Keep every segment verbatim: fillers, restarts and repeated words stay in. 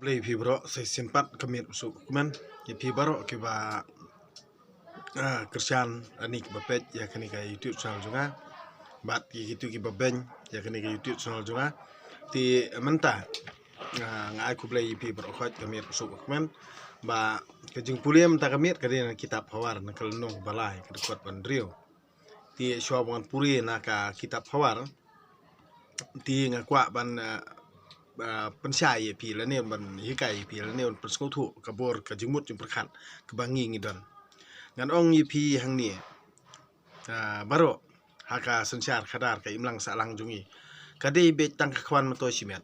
Khublei phi baroh sa shisien pat ka miet suk kmen ïa phi baroh kiba, ah, kyrshan ani kiba peit ïa kane ka YouTube channel jong nga. Bad ïa kitu kiba beiñ ïa kane ka YouTube channel jong nga. Te mynta, ah, nga ai khublei ïa phi baroh khoit ka miet suk kmen. Ba ka jingpule mynta ka miet ka dei na kitab Hawar na ka lynnong ba lai ka dkhot ba hynriew. Te shuwa ban pule na ka kitab Hawar, te nga kwah ban, ah, ah, pynshai ïa phi lane ban hikai ïa phi lane ban pynsngewthuh ka bor ka jingmut jingpyrkhat kaba ngi ngi don. Ngan ong ïa phi hangne, ah, baroh ha ka synshar khadar ka imlang sahlang jong ngi. Ka dei beit tang ka khwan myntoi shimet.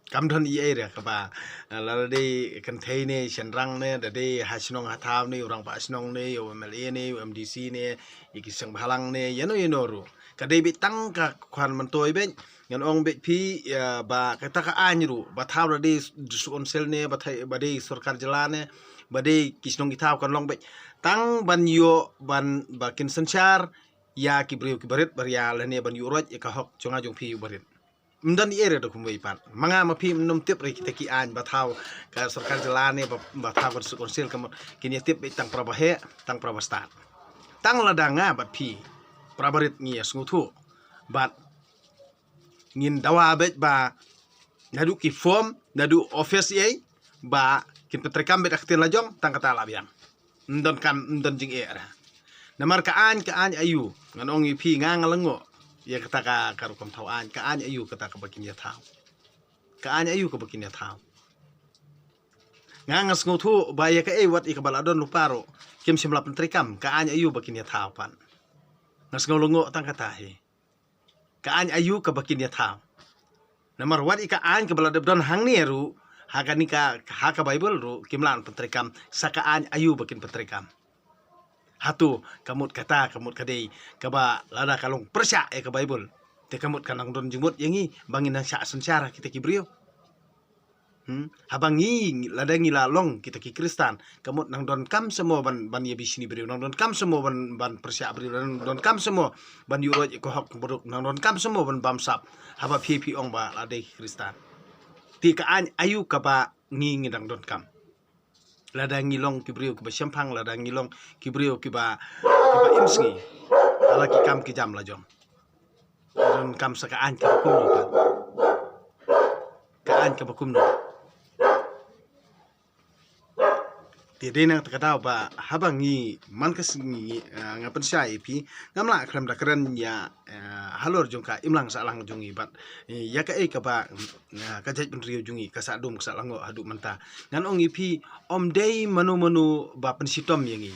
Kam don ei ei re kaba, eh, lada dei kynthei ne shynrang ne, da dei ha shnong ha thaw ne, u rangbah shnong ne, u M L A ne, u M D C ne, ïa ki seng bhalang ne, ïano ïano ruh. Ka dei beit tang ka khwan myntoi beit, ngan ong beit phi, eh, ba kata ka aiñ ruh, ba thaw da dei suk council ne, ba thei, ba dei sorkar jylla ne, ba dei ki shnong ki thaw kan long beit. Tang ban ïoh ban ba kin synshar ïa ki briew kiba rit ba ria lane ban ïuh roit ïa ka hok jong nga jong phi uba rit. Ym don ei ei re da kumwei pat. Ma nga ma phi ym nym tip re kita ki aiñ ba thaw ka sorkar jylla ne ba, ba thaw ka suk council ka mut kin ïa tip beit tang para ba heh, tang para ba stad. Tang lada nga bad phi para ba rit ngi ïa sngewthuh. Bad ngin dawa beit ba naduh ki form, naduh office ei, ba kin pyntreikam beit ha ka ktien la jong, tang kata la biang. Ym don kam, ym don jingeh re. Namar ka aiñ, ka aiñ aïu, ngan ong ïa phi nga nga lyngngoh ïa kata ka, ka rukom thaw aiñ, ka aiñ aïu kata kaba kin ïa thaw. Ka aiñ aïu kaba kin ïa thaw. Nga nga sngewthuh ba ïa kaei wat ïa kaba la don lypa ruh kim shym la pyntreikam, ka aiñ aïu ba kin ïa thaw pat. Nga sngew lyngngoh tang kata hi. Ka aiñ aïu kaba kin ïa thaw. Namar wat ïa ka aiñ kaba la dep don hangne ruh, ha kane ka, ha ka Baibl ruh kim lah pyntreikam, sa ka aiñ aïu ba kin pyntreikam. Hato ka mut kata, ka mut ka dei kaba lada ka long pyrshah ïa ka Baibl, te ka mut ka nang don jingmut ïa ngi ba ngin nang shah synshar ha kita ki briew. Hmm? Haba ngi, lada ngi la long kita ki Khristan, ka mut nang donkam samo ban, ban ïa bishni briew, nang donkam samo ban, ban pyrshah briew, nang donkam samo ban ïuh roit ïa ka hok ka bruk, nang donkam samo ban bamsap. Haba phi, phi ong ba la dei Khristan. Te ka aiñ aïu kaba ngi ngi dang donkam. Lada ngi long ki briew kiba shemphang, lada ngi long ki briew kiba, kiba im sngi ha la ki kam ki jam la jong. Donkam sa ka aiñ kaba kumno pat. Ka aiñ kaba kumno. Te dei na kata ka daw ba haba ngi man ka sngi, ah, nga pynshai ïa phi, ngam lah khlem da kren ïa, ah, halor jong ka imlang sahlang jong ngi bad, eh, ïa kaei kaba, ah, ka jaitbynriew jong ngi ka sah dum ka sah lyngngoh haduh mynta. Ngan ong ïa phi, ym dei mano mano ba pynshitom ïa ngi.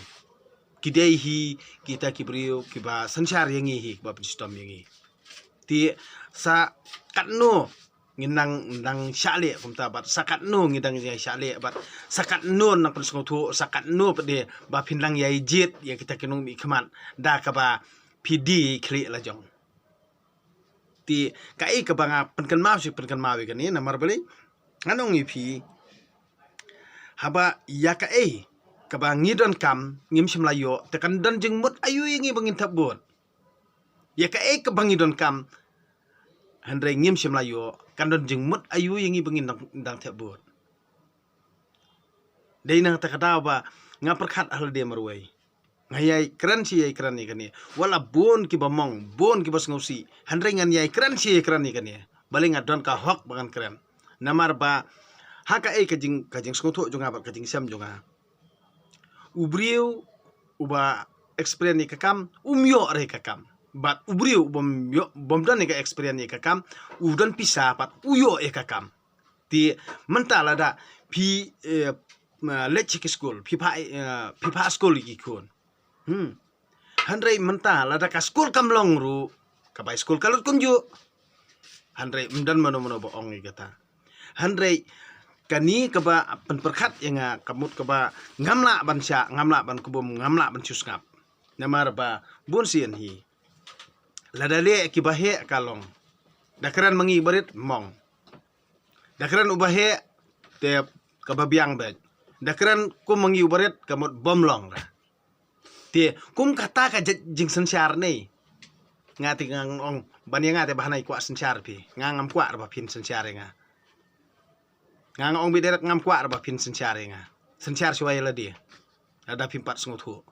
Ki dei hi kita ki briew kiba synshar ïa ngi hi kiba pynshitom ïa ngi. Te sa katno ngin nang, nang shah leh kumta bad sa katno ngin dang ïa shah leh bad sa katno nang pynsngewthuh, sa katno pat de ba phin dang ïa jied ïa kita ki nongmihkhmat da kaba phi die khlieh la jong. Te kaei kaba nga pynkynmaw shi pynkynmaw ïa kane namar balei ngan ong ïa phi, haba ïa kaei kaba ngi donkam ngim shym la ïoh, te kan don jingmut aïu ïa ngi ba ngin thep vote. Ïa kaei kaba ngi donkam hynrei ngim shym la ïoh, kan don jingmut aïu ïa ngi ba ngin dang, dang thep vote. Dei na kata ka daw ba nga pyrkhat ha lade marwei. Nga ïai kren shi ïai kren ïa kane. Wat la bun kiba mong, bun kiba sngewsih, hynrei ngan ïai kren shi ïai kren ïa kane. Balei nga don ka hok ba ngan kren. Namar ba ha kaei ka jing, ka jingsngewthuh jong nga bad ka jingshem jong nga, u briew uba experience ïa ka kam um ïoh re ka kam. Bad u briew uba ym ïoh, bym don ïa ka experience ïa ka kam, u don pisa pat u ïoh ïa ka kam. Te mynta lada phi, eh, leit sha ki skul, phi phah, eh, phi phah skul ïa ki khun. Hmm. Hynrei mynta lada ka skul kam long ruh, ka bai skul ka lut kumjuh. Hynrei ym don mano mano ba ong ïa kata. Hynrei kane kaba pynpyrkhat ïa nga, ka mut kaba ngam lah ban shah, ngam lah ban kbum, ngam lah ban shu sngap. Namar ba bun sien hi, lada leh kiba heh ka long. Da kren ma ngi barit mong. Da kren uba heh te kaba biang beit. Da kren kum ma ngi uba rit ka mut bym long re. Te kum kata ka jait jingsynshar ne. Nga te nga ong ban ïa nga te ba hana i kwah synshar phi. Nga ngam kwah re ba phin synshar ïa nga. Nga nga ong beit direct, ngam kwah re ba phin synshar ïa nga. Synshar shuwa ïa lade. Lada phim pat sngewthuh.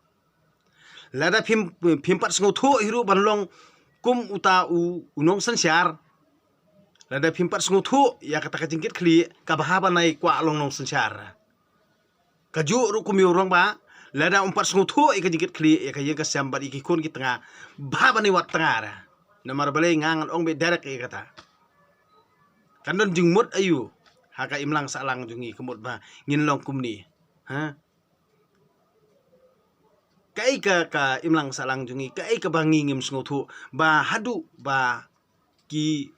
Lada phim, phim pat sngewthuh hi ruh ban long kum uta u, u nongsynshar. Lada phim pat sngewthuh ïa kata ka jingkitkhlieh, ka bha ban ai kwah long nongsynshar. Kajuh ruh kum ïa u rangbah, lada um pat sngewthuh ïa ka jingkitkhlieh, ïa ka ïing ka sem bad ïa ki khun ki tnga, bha ban ai wad tnga re. Namar balei, nga ngan ong beit direct ïa kata. Kan don jingmut aïu ha ka imlang sahlang jong ngi, ka mut ba ngin long kumne? Ha? Kaei ka, ka imlang sahlang jong ngi, kaei kaba ngi ngim sngewthuh ba haduh ba ki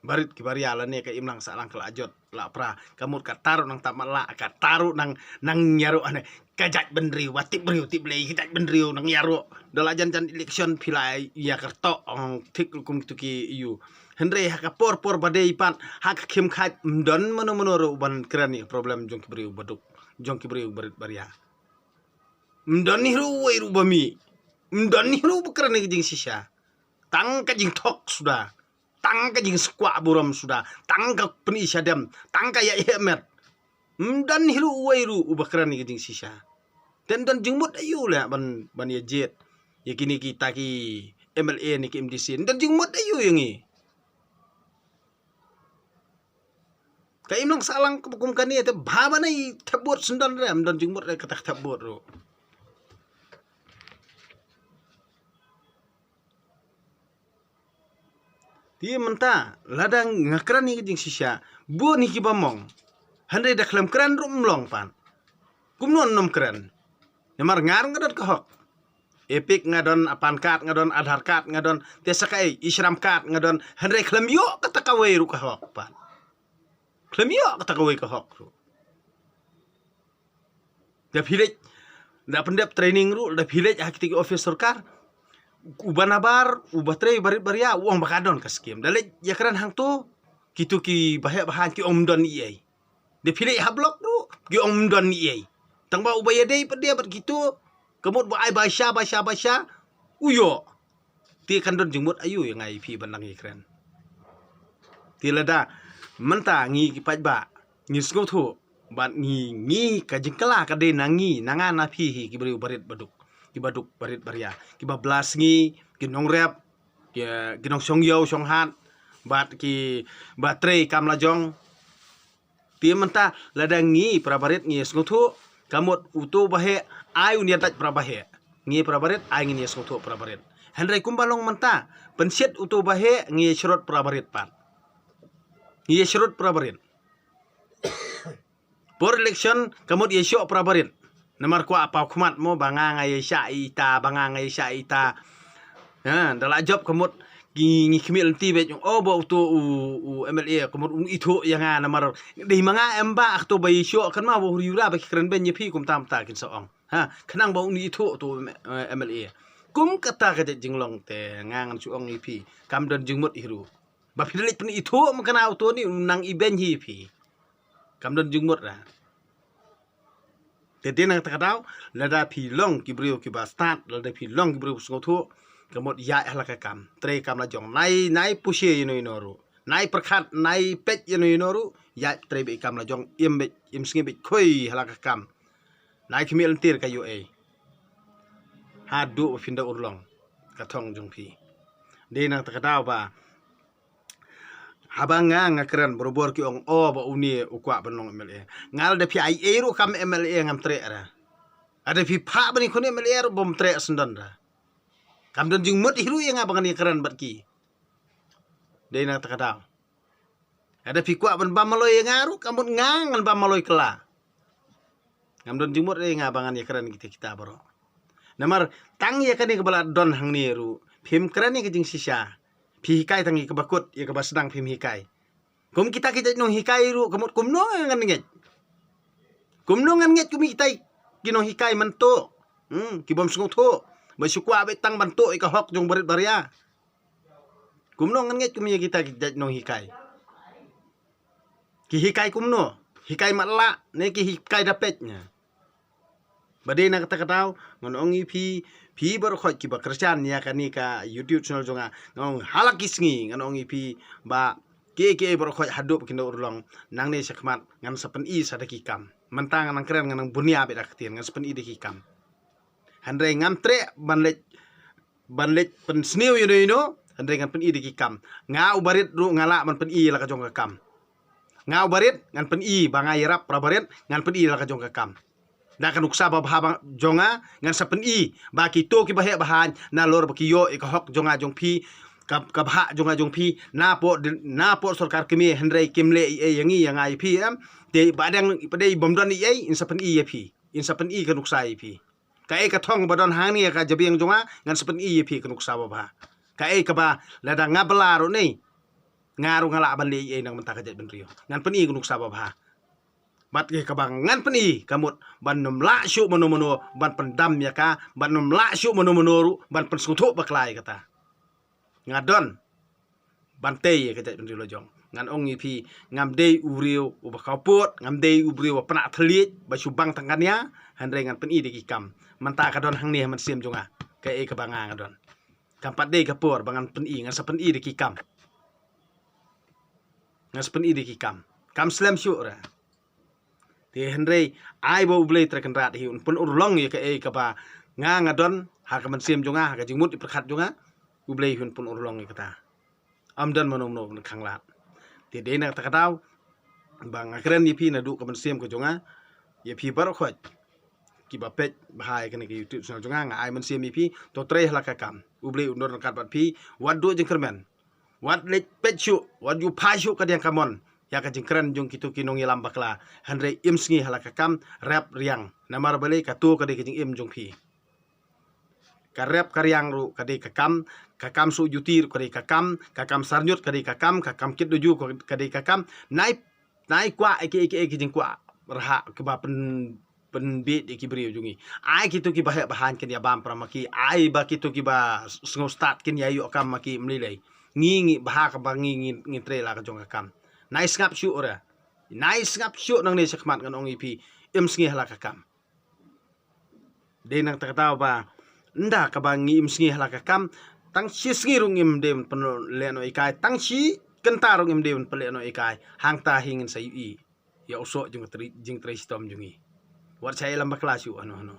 barit ki baria lane ka imlang sahlang ka la jot la pra, ka mut kata ruh nang tap matlah, kata ruh nang, nang ïaroh ane, ka jaitbynriew, ba tip briew tip Blei, ka jaitbynriew nang ïaroh. Da la jan jan election phi la ïa kyrtoh, ong thik ruh kum kitu ki ïu. Hynrei ha ka por por ba dei pat, ha ka khim khat, ym don mano mano ruh ban kren ïa problem jong ki briew baduk, jong ki briew barit baria. Ym don hi ruh uwei ruh ba mih. Ym don hi ruh ba kren ïa ka jingshisha. Tang ka jingthok suda. Tang ka jingskwah burom suda. Tang ka pyni shadem. Tang ka ïa ïehmet. Ym don hi ruh uwei ruh uba kren ïa ka jingshisha. Te ym don jingmut aïu leh ban, ban ïa jied ïa kine kita ki M L A ne ki M D C. Ym don jingmut aïu ïa ngi. Ka imlang sahlang kaba kum kane te bha ban ai thep vote syndon re, ym don jingmut re kata ka thep vote ruh. Te mynta lada nga kren ïa ka jingshisha, bun hi kiba mong. Hynrei da khlem kren ruh ym long pat. Kumno nym kren? Namar nga ruh nga don ka hok. EPIC nga don, a PAN card nga don, Aadhaar card nga don, te sa kaei, e-Shram card nga don, hynrei khlem ïoh kata kawei ruh ka hok pat. Khlem ïoh kata kawei ka hok ruh. Da phi leit, da pyndep training ruh, da phi leit ha kiti ki office sorkar. Uba nabar, uba trei barit baria, u ong ba ka don ka skim. Da leit ïakren hangto, kitu kiba heh ba haiñ ki ong ym don ei ei. Da phi leit ha block ruh, ki ong ym don ei ei. Tang ba uba ïadei pat de bad kitu, ka mut ba ai ba sha, ba sha, ba sha, u ïoh. Te kan don jingmut aïu ïa nga ïa phi ban nang ïakren? Te lada mynta ngi ki paidbah ngi sngewthuh bad ngi, ngi ka jingkylla ka dei na ngi, na nga na phi hi ki briew barit baduk, kiba duk barit baria, kiba bla sngi, ki nongrep, ki, ki nongshong ïew shong hat, bad kiba trei kam la jong. Te mynta lada ngi para barit ngi sngewthuh, ka mut uto uba heh ai un ïadait para baheh. Ngi para barit ai ngin ïa sngewthuh para barit. Hynrei kumba long mynta, pynshit uto uba heh ngi ïa shrut para barit pat. Ngi ïa shrut para barit. Por election ka mut ïa shoh para barit. Namar kwah paw khmat mo ba nga nga ïa shah ïa ita, ba nga nga ïa shah ïa ita. Ha, da la jop ka mut ngi, ngi khmih lynti beit, oh ba uto u, u M L A ka mut un ithuh ïa nga namar dei ma nga em ba, ah, to ba ïa shoh kan ma ba huri hura ba ki kren beiñ ïa phi kumta kumta kin sa ong. Ha, khnang ba un ithuh uto, eh, M L A. Kum kata ka jait jinglong te nga ngan shu ong ïa phi, kam don jingmut hi ruh. Ba phi da leit pynithuh ma kane uto ni, nang ibeiñ hi phi. Kam don jingmut ra. Te dei na kata ka daw, lada phi long ki briew kiba stad, lada phi long ki briew sngewthuh, ka mut ïaid ha la ka kam. Trei kam la jong, nai, nai pushe ïano ïano ruh. Nai pyrkhat, nai peit ïano ïano ruh, ïaid trei beit kam la jong, im beit, im sngi beit khui ha la ka kam. Nai khmih lynti ka ïoh ei. Haduh ba phin da urlong ka thong jong phi. Dei na kata ka daw ba haba nga nga kren, barabor ki ong, oh, ba une u kwah ban long M L A. Nga lada phi ai ei ruh kam M L A ngam treh ra. Lada phi phah ban ïakhun M L A ruh bym treh syndon ra. Kam don jingmut hi ruh ïa nga ba ngan ïakren bad ki. Dei na kata ka daw. Lada phi kwah ban bam maloi ïa nga ruh, ka mut nga ngan bam maloi kylla. Ngam don jingmut re nga ba ngan ïakren kita kita baroh. Namar tang ïa kane kaba la don hangne ruh, phim kren ïa ka jingshisha. Phi hikai tang ïa kaba kut, ïa kaba sdang phim hikai. Kum kita ki jait nonghikai ruh, ka mut kumno ngan ngeit? Kumno ngan ngeit kum kita ki nonghikai mynta? Hmm, ki bym sngewthuh. Ba shu kwah beit tang ban tuh ïa ka hok jong barit baria. Kumno ngan ngeit kum ïa kita ki jait nonghikai? Ki hikai kumno? Hikai matlah ne ki hikai da peit ne? Ba dei na kata ka daw ngan ong ïa phi, phi baroh khoit kiba kyrshan ïa kane ka YouTube channel jong nga, ngan ong ha la ki sngi ngan ong ïa phi ba Ki ki ei baroh khoit haduh ba kin da urlong, nangne shakhmat ngan sa pyni sa da ki kam. Mynta ngan nang kren, ngan nang bunia beit da ka ktien, ngan sa pyni da ki kam. Hynrei ngam treh ban leit, ban leit pynsniew ïa no ïa no, hynrei ngan pyni da ki kam. Nga u barit ruh nga lah ban pyni la ka jong ka kam. Nga u barit ngan pyni, ba nga ïarap para barit ngan pyni la ka jong ka kam. Da ka nuksa babha ba jong nga ngan sa pyni ba kito kiba heh ba haiñ, nalor ba ki ïoh ïa ka hok jong nga jong phi, ka, ka bhah jong nga jong phi, na pdeng, na pdeng sorkar kmie, hynrei kim leh ei ei ïa ngi ïa nga ïa phi, em. Te ba dang, ba dei bym don ei ei, in sa pyni ïa phi, in sa pyni ka nuksa ïa phi. Kaei ka thong ba don hangne ha ka jabieng jong nga ngan sa pyni ïa phi ka nuksa babha. Kaei kaba lada nga bylla ruh ne, nga ruh nga lah ban leh ei ei na ka bynta ka jaitbynriew, ngan pyni ka nuksa babha. Bad kaei kaba ngan pyni ka mut ban ym lah shuh mano mano ban pyndam ïa ka, ban ym lah shuh mano mano ruh ban pynsngewthuh bakla ïa kata. Nga don ban tei ïa ka jaitbynriew la jong. Ngan ong ïa phi, ngam dei u briew uba khawpud, ngam dei u briew uba pynah thylliej ba shu bang tang kane, hynrei ngan pyni da ki kam. Mynta ka don hangne ha mynsiem jong nga kaei kaba nga nga don. Kam pat dei ka por ba ngan pyni, ngan sa pyni da ki kam. Ngan sa pyni da ki kam. Kam slem shuh re. Te hynrei ai ba U Blei Trai Kynrad hi un pynurlong ïa kaei kaba nga nga don ha ka mynsiem jong nga, ha ka jingmut jingpyrkhat jong nga. U Blei hi un pynurlong ïa kata. Ym don mano mano ban khanglad. Te dei na kata ka daw ba nga kren ïa phi naduh ka mynsiem ka jong nga, ïa phi baroh khoit kiba peit bha ïa kane ka YouTube channel jong nga, nga ai mynsiem ïa phi, to trei ha la ka kam. U Blei un don ryngkat bad phi, wat duh jingkyrmen. Wat leit peit shuh, wat ju phai shuh ka diang ka mon ïa ka jingkren jong kito ki nongïalam bakla. Hynrei im sngi ha la ka kam, rep riang. Namar balei? Kato ka dei ka jingim jong phi. Ka rep ka riang ruh ka dei ka kam, ka kam suh juti ruh ka dei ka kam, ka kam sarñiut ka dei ka kam, ka kam kit duju ka dei ka kam. Nai, nai kwah ïa ki, ïa ki, ïa ki jingkwah rhah kiba pyn, pynbit ïa ki briew jong ngi. Ai kito kiba heh ba haiñ kin ïa bam para ma ki, ai ba kito kiba sngew stad kin ïa ïoh kam ma ki, ym lei lei. Ngi, ngi bha kaba ngi, ngi, ngi trei la ka jong ka kam. Nai sngap shuh re. Nai sngap shuh nangne shakhmat, ngan ong ïa phi, im sngi ha la ka kam. Dei na kata ka daw ba ynda kaba ngi im sngi ha la ka kam, tang shi sngi ruh ngim dei ban pynlehnoh ïa kai, tang shi kynta ruh ngim dei ban pynlehnoh ïa kai. Hangta hi ngin sa ïohi ïa u soh jong ka jingtrei shitom jong ngi. Wat sha ïalam bakla shuh hano hano.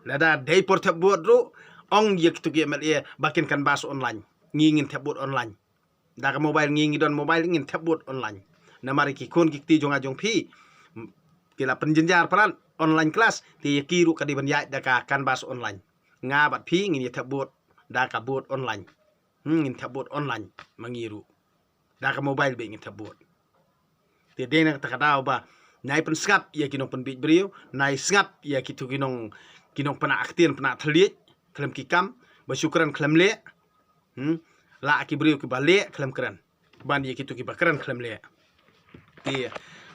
Lada dei por thep vote ruh, ong ïa kito ki M L A ba kin canvass online. Ngi ngin thep vote online. Da ka mobile, ngi ngi don mobile, ngin thep vote online. Namar ki khun ki kti jong nga jong phi, m-, ki la pynjynjar palat online class, te ïa ki ruh ka dei ban ïaid da ka canvass online. Nga bad phi ngin ïa thep vote da ka vote online. Hmm, ngin thep vote online ma ngi ruh. Da ka mobile beit ngin thep vote. Te dei na kata ka daw ba nai pynsngap ïa ki nongpynbit briew, nai sngap ïa kito ki nong, ki nongpynah ktien, pynah thylliej khlem ki kam, ba shu kren khlem leh. Hmm? La ki briew kiba leh khlem kren ban ïa kito kiba kren khlem leh. Te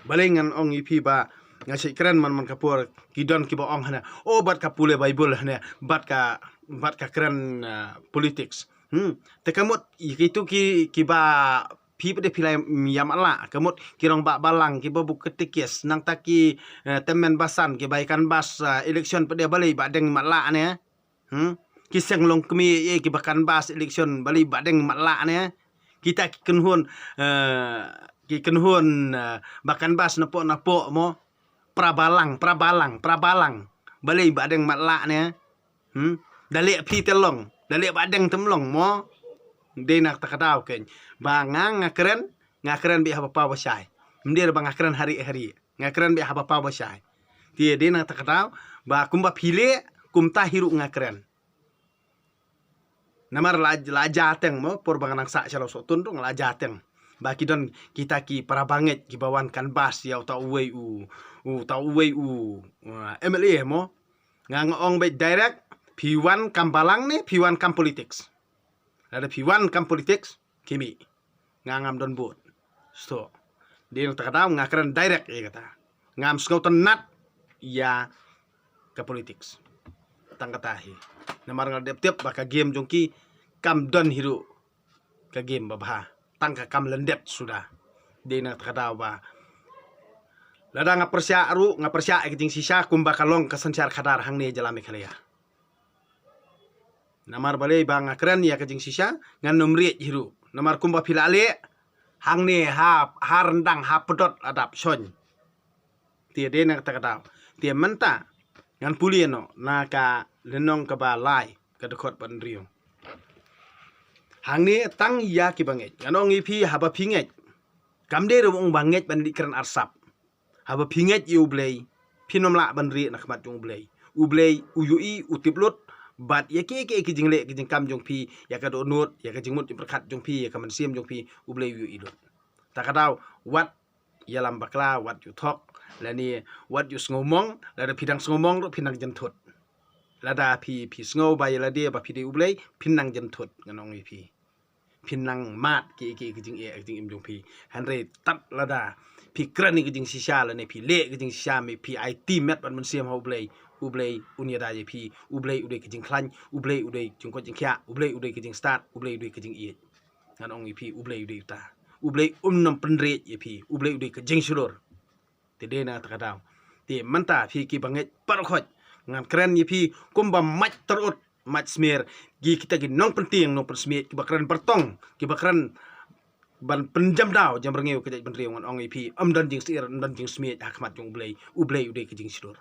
balei ngan ong ïa phi ba nga shait kren man man ka por, ki don kiba ong hane, oh, bad ka pule Bible hane, bad ka, bad ka kren, ah, politics. Hmm? Te ka mut ïa kito ki, kiba phi pat de phi la ïa matlah, ka mut ki rangbah balang kiba buh katekis, nangta ki, eh, tymmen basan kiba ïa canvass, ah, election pat de, balei ba dang matlah ne? Hmm? Ki seng longkmie, eh, kiba canvass election, balei ba dang matlah ne? Kita ki kynhun, eh, ki kynhun, eh, ba canvass napoh napoh mo. Para balang, para balang, para balang. Balei ba dang matlah ne? Hmm? Da leh phi te long, da leh ba dang te long mo. Dei na kata ka daw keiñ ba nga nga kren, nga kren beit haba paw ba shai. Ym dei ba nga kren harieh harieh. Nga kren beit haba paw ba shai. Te dei na kata ka daw ba kumba phi leh, kumta hi ruh nga kren. Namar la, la jateng mo, por ba nga nang sah sha Lawsohtun ruh nga la jateng ba ki don kita ki para bangeit kiba wan canvass ïa uta uwei u, uta uwei u, uh, M L A mo. Nga nga ong beit direct, phi wan kam balang ne phi wan kam politics? Lada phi wan kam politics, khie mih. Nga ngam don vote. Stok. Dei na kata ka daw nga kren direct ïa kata. Ngam sngewtynnat ïa ka politics. Tang kata hi. Namar nga dep tip ba ka game jong ki kam don hi ruh ka game babha. Tang ka kam lyndet suda. Dei na kata ka daw ba lada nga pyrshah ruh, nga pyrshah ïa ka jingshisha kumba ka long ka synshar khadar hangne jylla Meghalaya. Namar balei ba nga kren ïa ka jingshisha, ngan ym riej hi ruh. Namar kumba phi la leh, Hangne ha, ha ryndang ha pdot la dap shon. Te dei na kata ka daw. Te mynta ngan pule noh na ka lynnong kaba lai ka dkhot ba hynriew. Hangne tang ïa kiba ngeit. Ngan ong ïa phi haba phi ngeit, kam dei ruh ong ba ngeit ban leit kren arsap. Haba phi ngeit ïa U Blei, phin ym lah ban rieh na khmat jong U Blei. U Blei u ïohi, u tip lut bad ïa kiei kiei ki jingleh ki jingkam jong phi, ïa ka dohnud, ïa ka jingmut jingpyrkhat jong phi, ïa ka mynsiem jong phi, U Blei u ïohi lut. Ta ka daw, wat ïalam bakla, wat ïuthok, lane wat ïusngewmong. Lada phi dang sngewmong ruh phin nang jynthut. Lada phi, phi sngew ba ïa lade ba phi dei U Blei, phin nang jynthut, ngan ong ïa phi. Phin nang mad ki, ki, ki jingeh, ki jingim jong phi. Hynrei tad lada phi kren ïa ki jingshisha lane phi leh ki jingshisha, me phi aiti met bad mynsiem ha U Blei, U Blei un ïada ïa phi. U Blei u dei ka jingkhlaiñ, U Blei u dei jingkoit jingkhiah, U Blei u dei ka jingstad, U Blei u dei ka jingïeit. Ngan ong ïa phi, U Blei u dei uta. U Blei um nang pynriej ïa phi. U Blei u dei ka jingshlur. Te dei na kata ka daw. Te mynta phi kiba ngeit baroh khoit, ngan kren ïa phi kumba mait tyrut mait smiej, ki kita ki nongpyntieng nongpynsmiej, kiba kren byrtong, kiba kren ban pynjam daw jam rngiew ka jaitbynriew, ngan ong ïa phi, ym don jingsyier, ym don jingsmiej ha khmat jong U Blei. U Blei u dei ka jingshlur.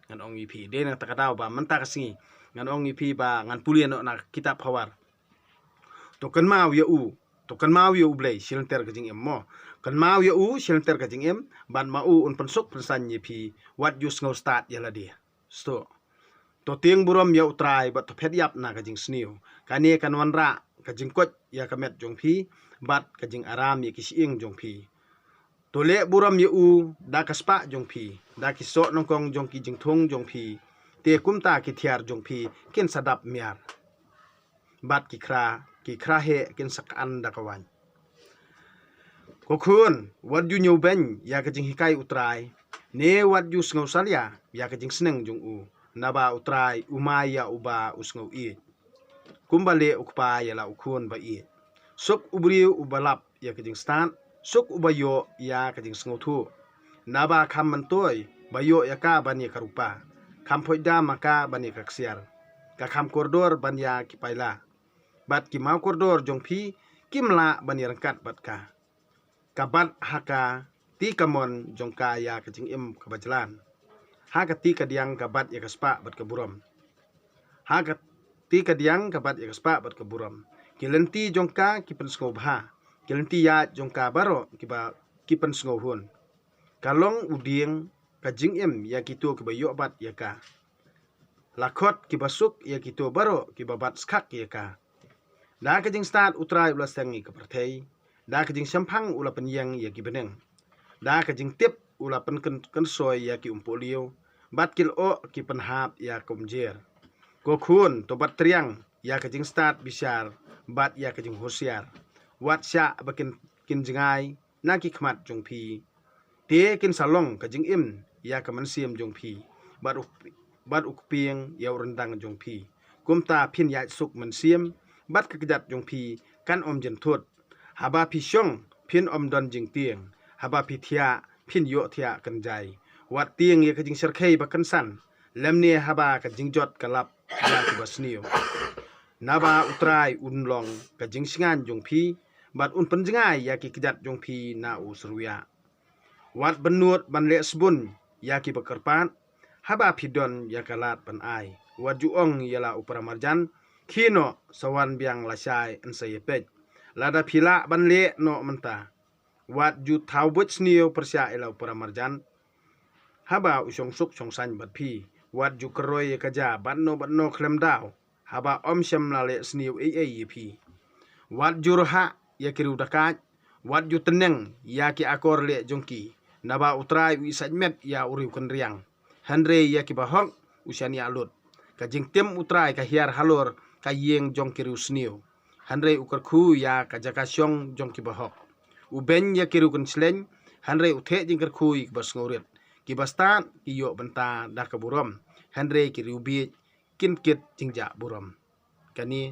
Ngan ong ïa phi, dei na kata ka daw ba mynta ka sngi ngan ong ïa phi ba ngan pule noh na kitab Khawar. To kynmaw ïa u, to kynmaw ïa U Blei shilynter ka jingim mo. Kynmaw ïa u shilynter ka jingim, bad ma u un pynsuk pynsaiñ ïa phi, wat ju sngew stad ïa lade. Sto. To tieng burom ïa U Trai bad to phet ïap na ka jingsniew. Kane kan wanrah ka jingkoit ïa ka met jong phi bad ka jingaram ïa ki shyieng jong phi. To leh burom ïa u da ka spah jong phi, da ki soh nyngkong jong ki jingthung jong phi. Te kumta ki thiar jong phi kin sa dap miar, bad ki khra, ki khra heh kin sa kan da ka waiñ. Ko khun, wat ju ñiewbeiñ ïa ka jinghikai U Trai, ne wat ju sngewsalia ïa ka jingsneng jong u. Naba U Trai u mai ïa uba u sngewieit, kumba leh u kpa ïa la u khun ba ïeit. Suk u briew uba lap ïa ka jingstad, suk uba ïoh ïa ka jingsngewthuh. Naba kham myntoi ba ïoh ïa ka ban ïa ka rupa, kham phoit da ma ka ban ïa ka ksiar, ka kham kordor ban ïa ki paila. Bad ki maw kordor jong phi kim lah ban ïa ryngkat bad ka. Ka bat ha ka ti kamon jong ka ïa ka jingim kaba jlan. Ha ka ti kadiang ka bat ïa ka spah bad ka burom. Ha ka ti kadiang ka bat ïa ka spah bad ka burom. Ki lynti jong ka ki pynsngewbha. Ki lynti ïaid jong ka baroh kiba, ki pynsngewhun. Ka long u dieng ka jingim ïa kito kiba ïoh bat ïa ka. La khot kiba suk ïa kito baroh kiba bat skhak ïa ka. Da ka jingstad U Trai u la seng ïa ka pyrthei. Da ka jingshemphang u la pynïeng ïa ki bneng. Da ka jingtip u la pynkynsoi ïa ki umpohliew, bad ki lyoh ki pynhap ïa ka umjer. Ko khun, to bat triang ïa ka jingstad bishar bad ïa ka jinghusiar. Wat shah ba kin, kin jngai na ki khmat jong phi. Te kin sa long ka jingim ïa ka mynsiem jong phi, bad u, bad u kpieng ïa u ryndang jong phi. Kumta phin ïaid suk mynsiem, bad ka kjat jong phi kan ym jynthut. Haba phi shong phin ym don jingtieng, haba phi thiah phin ïoh thiah kynjai. Wat tieng ïa ka jingshyrkhei ba kynsan, lymne haba ka jingjot ka lap ïa kiba sniew. Naba U Trai un long ka jingsngain jong phi, bad un pynjngai ïa ki kjat jong phi na u syrwiah. Wat bynnud ban leh sbun ïa kiba kyrpad, haba phi don ïa ka lad ban ai. Wat ju ong ïa la u paramarjan, khie noh, sa wan biang lashai yn sa ïapeit. Lada phi lah ban leh noh mynta. Wat ju thaw buit sniew pyrshah ïa la u paramarjan, haba u shong suk shong saiñ bad phi. Wat ju kyroi ïa ka ja bad no bad no khlem daw, haba ym shym la leh sniew ei ei ïa phi. Wat ju rhah ïa ki riew dakaid, wat ju tneng ïa ki akor leh jong ki. Naba U Trai u isait met ïa u riew kynriang, hynrei ïa kiba hok u shaniah lut. Ka jingtim U Trai ka hiar halor ka ïing jong ki riew sniew, hynrei u kyrkhu ïa ka jaka shong jong kiba hok. U beiñ ïa ki riew kynshlei, hynrei u theh jingkyrkhu ïa kiba sngewrit. Kiba stad ki ïoh bynta da ka burom, hynrei ki riew bieit kin kit jingjah burom. Kane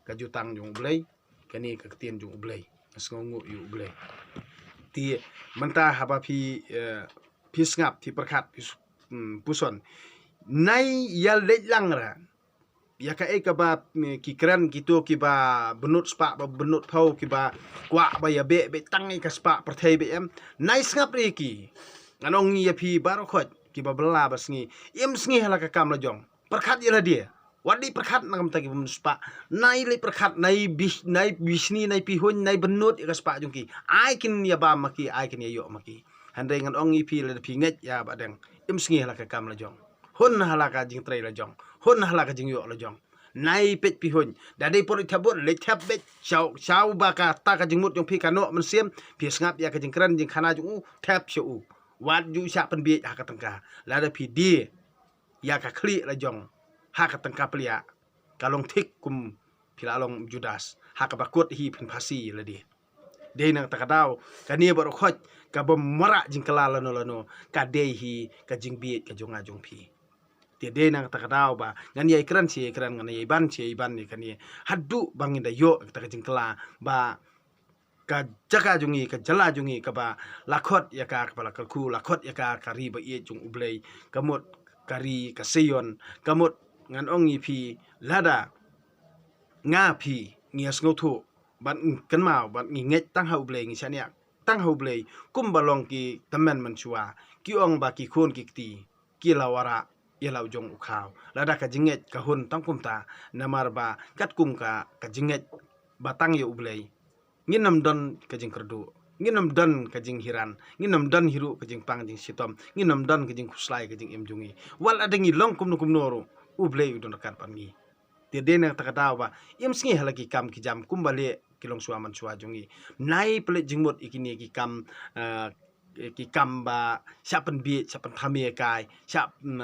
ka jutang jong U Blei, kane ka ktien jong U Blei. Nga sngewnguh ïa U Blei. Te mynta haba phi, eh, phi sngap, phi pyrkhat, phi s-, hmm, puson, nai ïa leit lang ra. ïa kaei kaba, mm, ki kren kito kiba bynnud spah ba bynnud phew, kiba kwah ba ïa beh beh tang ïa ka spah pyrthei beh em. Nai sngap re ki. Ngan ong ïa phi baroh khoit kiba bylla ba sngi. Im sngi ha la ka kam la jong. Pyrkhat ïa lade. Wat leit pyrkhat na ka bynta kiba bynnud spah. Nai leit pyrkhat, nai bishni, nai pihuiñ, nai bynnud ïa ka spah jong ki. Ai kin ïa bam ma ki, ai kin ïa ïoh ma ki. Hynrei ngan ong ïa phi lada phi ngeit ïa Bah Deng. Im sngi ha la ka kam la jong. Hun ha la ka jingtrei la jong. Hun ha la ka jingïoh la jong. Nai peit pihuiñ. Da dei por leit thep vote, leit thep beit. Shaw, shaw ba kata ka jingmut jong phi ka noh mynsiem. Phi sngap ïa ka jingkren jingkhana jong u, thep sha u. Wat ju shah pynbieit ha ka tyngka. Lada phi die ïa ka khlieh la jong ha ka tyngka plia, ka long thik kum phi la long Judas. Ha kaba kut hi phin phasi ïa lade. Dei na kata ka daw, kane baroh khoit kaba marah jingkylla lano lano, ka dei hi ka jingbieit ka jong nga jong phi. Te dei na kata ka daw ba ngan ïai kren shi ïai kren, ngan ïai ban shi ïai ban ïa kane. Haduh ba ngin da ïoh kata ka jingkylla ba ka jaka jong ngi, ka jylla jong ngi kaba la khot ïa ka, kaba la kyrkhu, la khot ïa ka ka ri ba ïeit jong U Blei, ka mut ka ri ka Sion, ka mut ngan ong ïa phi lada nga phi ngi ïa sngewthuh bad ngi kynmaw bad ngi ngeit tang ha U Blei, ngi shaniah tang ha U Blei, kumba long ki tymmen mynshuwa ki ong ba ki khun ki kti ki la wanrah ïa la u jong u khaw. Lada ka jingngeit ka hun tang kumta, namar ba katkum ka, ka jingngeit ba tang ïa U Blei, ngin ym don ka jingkyrduh, ngin ym don ka jinghiran, ngin ym don hi ruh ka jingpang jingshitom, ngin ym don ka jingkhuslai ka jingim jong ngi. Wat lada ngi long kumno kumno ruh, U Blei u don ryngkat bad ngi. Te dei na kata ka daw ba im sngi ha la ki kam ki jam kumba leh ki longshuwa manshuwa jong ngi. Nai pynleit jingmut ïa kine ki kam, eh, ki kam ba shah pynbieit, shah pynthame kai, shah, mm,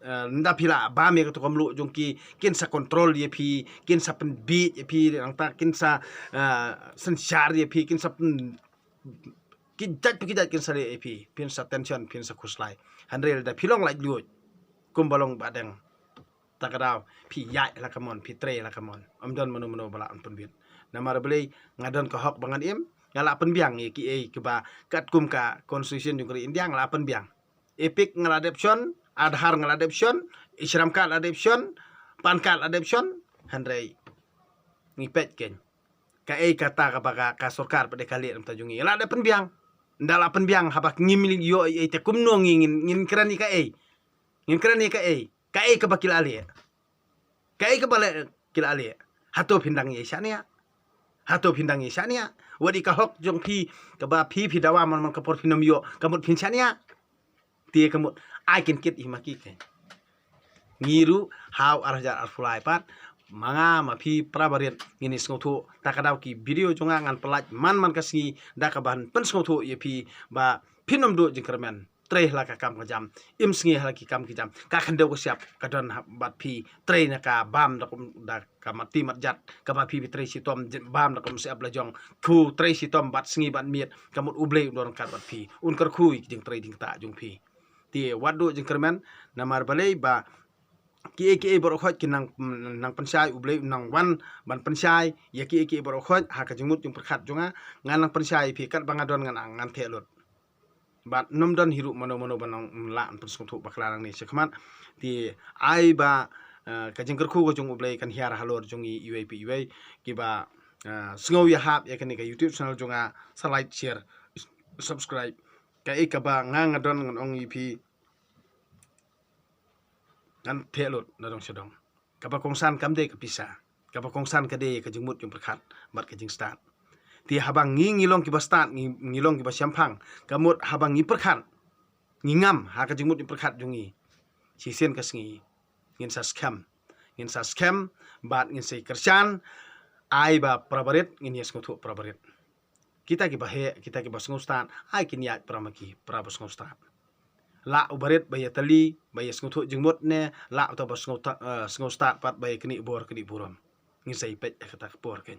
eh, nda phi la bam ïa kato ka mluh jong ki, kin sa control ïa phi, kin sa pynbieit ïa phi, nangta kin sa, eh, synshar ïa phi, kin sa pyn, ki jait pa ki jait kin sa leh ïa phi, phin sa tension, phin sa khuslai. Hynrei lada phi long laitluid kumba long Bah Deng, ta ka daw phi ïaid la ka mon, phi trei la ka mon. Ym don mano mano ba lah ban pynbit. Namar balei, nga don ka hok ba ngan im, nga lah pynbiang ïa kiei kiba katkum ka constitution jong ka ri India nga lah pynbiang. EPIC nga lah dep shon, Aadhaar nga lah dep shon, e-Shram card lah dep shon, PAN card lah dep shon, hynrei ngi peit keiñ. Kaei kata kaba ka, ka sorkar pat de ka leh na ka bynta jong ngi. Lah dep pynbiang. Nda lah pynbiang haba ngim ïoh ei ei te kumno ngi ngin, ngin kren ïa kaei. Ngin kren ïa kaei. Kaei kaba ki la leh. Kaei kaba leh ki la leh. Hato phin dang ïa shaniah. Hato phin dang ïa shaniah. Wat ïa ka hok jong phi kaba phi phi dawa man man ka por phin ym ïoh. Ka mut phin shaniah. Te ka mut ai kin kit hi ma ki keiñ. Ngi ruh ha u ar hajar arphew lai pat, ma nga ma phi para barit ngin ïa sngewthuh. Ta ka daw ki video jong nga ngan pynlait man man ka sngi da kaba pynsngewthuh ïa phi ba phin ym duh jingkyrmen. Trei ha la ka kam ka jam, im sngi ha la ki kam ki jam. Ka khyndew ka shyiap ka don ha bad phi, trei na ka bam da kum da ka mati mat jat, kaba phi phi trei shitom, bam da kum shyiap la jong. Khu trei shitom bad sngi bad miet, ka mut U Blei u don ryngkat bad phi. Un kyrkhu ïa ki jingtrei jingktah jong phi. Te wat duh jingkyrmen, namar balei ba kiei kiei baroh khoit ki nang, nang pynshai, U Blei u nang wan ban pynshai ïa kiei kiei baroh khoit ha ka jingmut jingpyrkhat jong nga. Ngan nang pynshai ïa phi katba nga don, ngan, ngan theh lut. Bad ym don hi ruh mano mano ba nang lah ban pynsngewthuh bakla nangne shakhmat. Te ai ba, eh, ka jingkyrkhu ka jong U Blei kan hiar halor jong ngi iwei pa iwei kiba, eh, sngew ïahap ïa kane ka YouTube channel jong nga, sa like, share, subscribe. Kaei kaba nga nga don ngan ong ïa phi, ngan theh lut na dong sha dong. Kaba kongsan kam dei ka pisa. Kaba kongsan ka dei ka jingmut jingpyrkhat bad ka jingstad. Te haba ngi ngi long kiba stad, ngi, ngi long kiba shemphang, ka mut haba ngi pyrkhat, ngi ngam ha ka jingmut jingpyrkhat jong ngi, shisien ka sngi ngin sa skhem. Ngin sa skhem bad ngin sa kyrshan. Ai ba para barit ngin ïa sngewthuh para barit. Kita kiba heh, kita kiba sngewstad, ai kin ïaid para ma ki, para ba sngewstad. Lah u barit ba ïatylli, ba ïasngewthuh jingmut ne lah uta ba sngewta-, eh, sngewstad pat ba ïaknieh bor knieh burom. Ngin sa ïa peit ha kata ka por keiñ.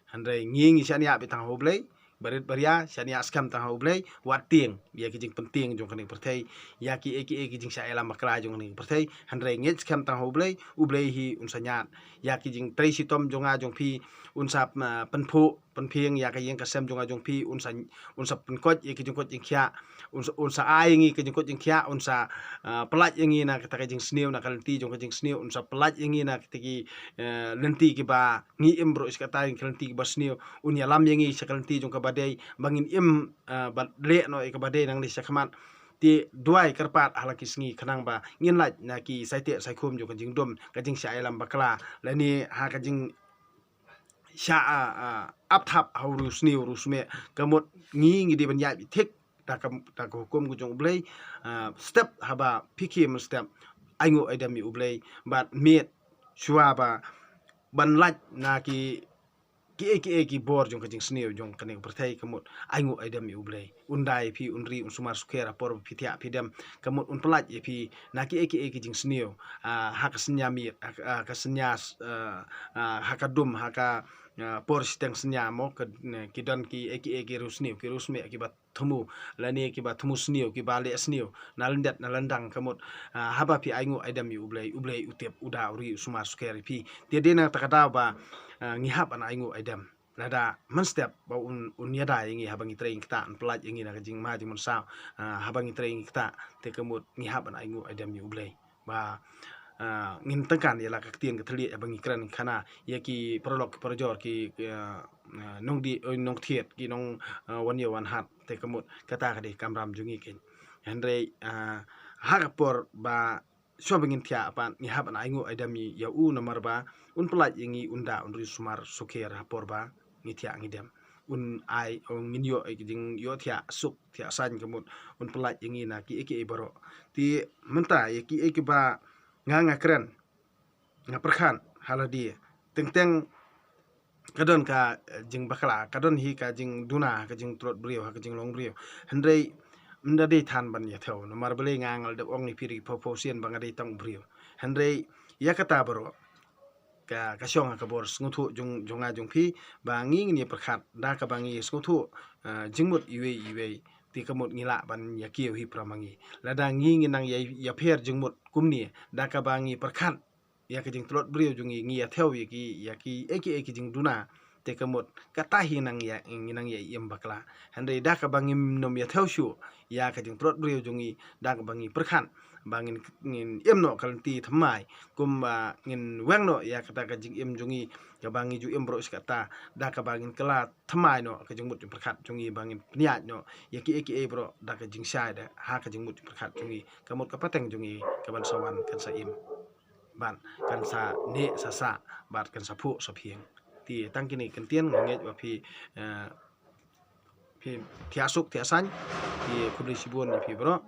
Hynrei ngi ngi shaniah beit tang ha U Blei, barit baria shaniah skhem tang ha U Blei, wat tieng ïa ki jingpyntieng jong kane ka pyrthei, ïa kiei kiei ki jingshah ïalam bakla jong kane ka pyrthei. Hynrei ngeit skhem tang ha U Blei, U Blei hi un sa ñiad ïa ki jingtrei shitom jong nga jong phi, un sa, eh, pynphuh pynphieng ïa ka ïing ka sem jong nga jong phi, un sa, un sa pynkoit ïa ka jingkoit jingkhiah, un sa, un sa ai ïa ngi ka jingkoit jingkhiah, un sa, ah, pyllait ïa ngi na kata ka jingsniew, na ka lynti jong ka jingsniew, un sa pyllait ïa ngi na kata ki, eh, lynti kiba ngi im baroh shi katta, ka lynti kaba sniew, un ïalam ïa ngi sha ka lynti jong kaba dei, ba ngin im, eh, bad leh noh ïa kaba dei nangne sha khmat. Te duwai kyrpad ha la ki sngi khnang ba ngin lait na ki saiteh saikhum jong ka jingdum, ka jingshah ïalam bakla, lane ha ka jing shah, ah, ah, ap thap ha u riewsniew riewsmeh. Ka mut ngi ngi dei ban ïaid thik da ka, da ka hukum ka jong U Blei, ah, step haba phi khie mynstep, ainguh aidem ïa U Blei, bad miet shuwa ba ban lait na ki, kiei kiei ki bor jong ka jingsniew jong kane ka pyrthei, ka mut ainguh aidem ïa U Blei. Un da ïa phi, un ri, un sumar sukher ha por ba phi thiah phi dem, ka mut un pyllait ïa phi na kiei kiei ki jingsniew, ah, ha ka synñia miet, ha ka, ah, ka synñia, ah, ah, ha ka dum, ha ka, ah, por shiteng synñia mo, ka, ne, ki don kiei kiei ki riewsniew, ki riewsmeh kiba thmu, lane kiba thmu sniew, kiba leh sniew na lyndet na lyndang, ka mut, ah, haba phi ainguh aidem ïa U Blei, U Blei u tip, u da, u ri, u sumar sukher ïa phi. Te dei na kata ka daw ba, ah, ngi hap ban ainguh aidem. Lada mynstep ba un, un ïada ïa ngi haba ngi trei ngi ktah, un pyllait ïa ngi na ka jingma jingmynsaw, ah, haba ngi trei ngi ktah, te ka mut ngi hap ban ainguh aidem ïa U Blei. Ba, ah, ngin tyngkan ïa la ka ktien ka thylliej haba ngi kren ngi khana ïa ki paralok ki parajor, ki, ah, ah, nongdie, oi, nongthied, ki nong, ah, wan ïew wan hat, te ka mut kata ka dei ka kamram jong ngi keiñ. Hynrei, ah, ha ka por ba shuwa ba ngin thiah pat, ngi hap ban ainguh aidem ïa u, namar ba un pyllait ïa ngi, un da, un ri, sumar sukher ha por ba ngi thiah ngi dem. Un ai, un, ngin ïoh ïa ka jingïohthiah suk thiah saiñ, ka mut un pyllait ïa ngi na kiei kiei baroh. Te mynta ïa kiei kiba nga nga kren, nga pyrkhat ha lade, teng teng ka don ka, eh, jingbakla, ka don hi ka jingduna, ka jingtlot briew, ha ka jinglong briew. Hynrei ym da dei than ban ïathew, namar balei nga nga la dep ong ïa phi da ki phew phew sien ba nga dei tang briew. Hynrei ïa kata baroh ka, ka shong ha ka bor sngewthuh jong, jong nga jong phi, ba ngi ngin ïa pyrkhat da kaba ngi sngewthuh, eh, jingmut iwei iwei, te ka mut ngi lah ban ïa kiew hi para ma ngi. Lada ngi ngin nang ïa, ïapher jingmut kumne da kaba ngi pyrkhat ïa ka jingtlot briew jong ngi, ngi ïathew ïa ki, ïa kiei kiei ki jingduna, te ka mut kata hi nang ïa, ngi nang ïa im bakla. Hynrei da kaba ngim nym ïathew shuh ïa ka jingtlot briew jong ngi, da kaba ngi pyrkhat ba ngin, ngin im noh ka lynti thymmai, kumba ngin weng noh ïa kata ka jingim jong ngi kaba ngi ju im baroh shi katta, da kaba ngin kylla thymmai noh ka jingmut jingpyrkhat jong ngi, ba ngin pynïaid noh ïa kiei kiei baroh da ka jingshai da ha ka jingmut jingpyrkhat jong ngi. Ka mut ka pateng jong ngi kaban sa wan kan sa im, bad kan sa neh sa sah, bad kan sa phuh sa phieng. Te tang kine ki kyntien, nga ngeit ba phi, eh, phi thiah suk thiah saiñ. Te khublei shibun ïa phi baroh.